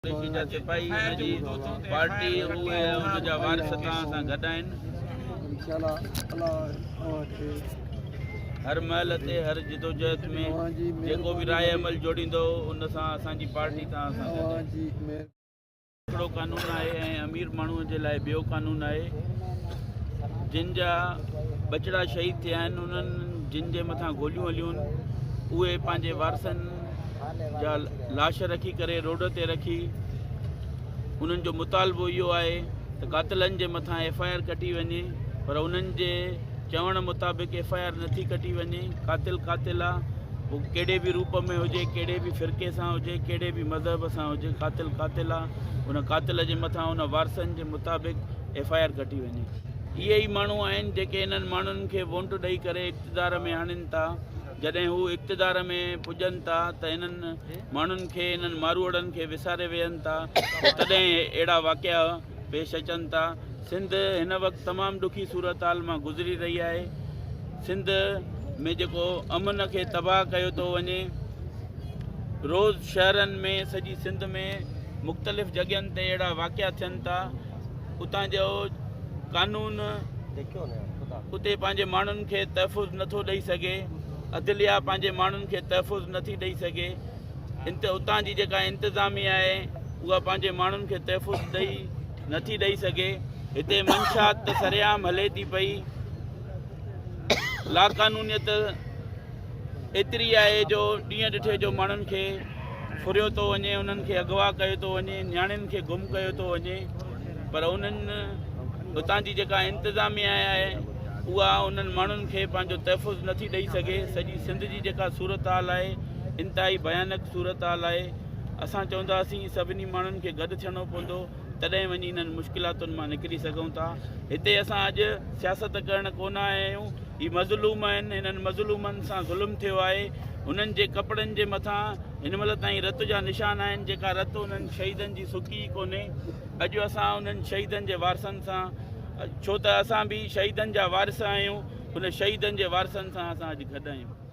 قريشي جا سپاهي هن جي پارٽي اهي ۽ ان جا وارث توهان سان گڏ آهن. هر مهل تي هر جدوجهد ۾ جيڪو به راء عمل جوڙيندو ان سان اسان جي پارٽي توهان سان گڏ آهي. هڪڙو قانون آهي ۽ امير ماڻهو جي لاء ٻيو قانون آهي جن جا ٻچڙا شهيد ٿيا آهن انهن جن جي مٿان گوليون هليون اهي پنهنجي وارثن جا لاش رکي ڪري روڊ تي رکي انهن جو مطالبو اهو آهي ته قاتلن جي مٿان ايف I R ڪٽي وڃي پر انهن جي چوڻ مطابق ايف I R نٿي ڪٽي وڃي قاتل قاتل آ پوء ڪهڙي به روپ ۾ هجي ڪهڙي به فرقي سان هجي ڪهڙي به مذهب سان هجي قاتل قاتل آ ان قاتل جي مٿان ان وارثن جي مطابق ايف I R ڪٽي وڃي اهي ئي ماڻهو آهن جيڪي انهن ماڻهن کي وونٽ ڏئي ڪري اقتدار ۾ آڻين ٿا جڏهن هو اقتدار ۾ پڄن ٿا ته انهن ماڻهن کي انهن ماروئڙن کي وساري ويهن ٿا پوء تڏهن اهڙا واقعا پيش اچن ٿا. سنڌ هن وقت تمام ڏکي صورتحال مان گذري رهي آهي. سنڌ ۾ جيڪو امن کي تباهه ڪيو ٿو وڃي روز شهرن ۾ سڄي سنڌ ۾ مختلف جڳهين تي اهڙا واقعا ٿين ٿا اتان جو قانون اتي پنهنجي ماڻهن کي تحفظ نٿو ڏئي سگهي، عدليا پنهنجي ماڻهن کي تحفظ نٿي ڏئي سگهي، اتان جي جيڪا انتظاميا آهي اها پنهنجي ماڻهن کي تحفظ ڏئي نٿي ڏئي سگهي، هتي منشيات ته سرعام هلي ٿي پئي، لاقانونيت ايتري آهي جو ڏينهن ڏٺي جو ماڻهن کي ڦريو ٿو وڃي، انهن کي اغوا ڪيو ٿو وڃي، نياڻين کي گم ڪيو ٿو وڃي پر انهن اتان جي جيڪا انتظاميا آهي اها انهن ماڻهن کي پنهنجو تحفظ نٿي ڏئي سگهي، سڄي سنڌ جي جيڪا صورتحال آهي انتهائي ڀيانڪ صورتحال آهي، اسان چونداسين سڀني ماڻهن کي گڏ ٿيڻو پوندو تڏهن وڃي انهن مشڪلاتن مان نڪري سگهون ٿا، هتي اسان اڄ سياست ڪرڻ ڪونه آيا آهيون. هي مظلوم آهن، هنن مظلومن سان ظلم ٿيو آهي، هنن جي ڪپڙن جي مٿان هن مهل تائين رت جا نشان آهن، جيڪا رت انهن شهيدن جي سڪي ئي ڪونهي، اڄ اسان انهن شهيدن جي وارثن سان ڇو ته اسان به شهيدن جا وارث آهيون، ان شهيدن جي وارثن سان اسان اڄ گڏ آهيون.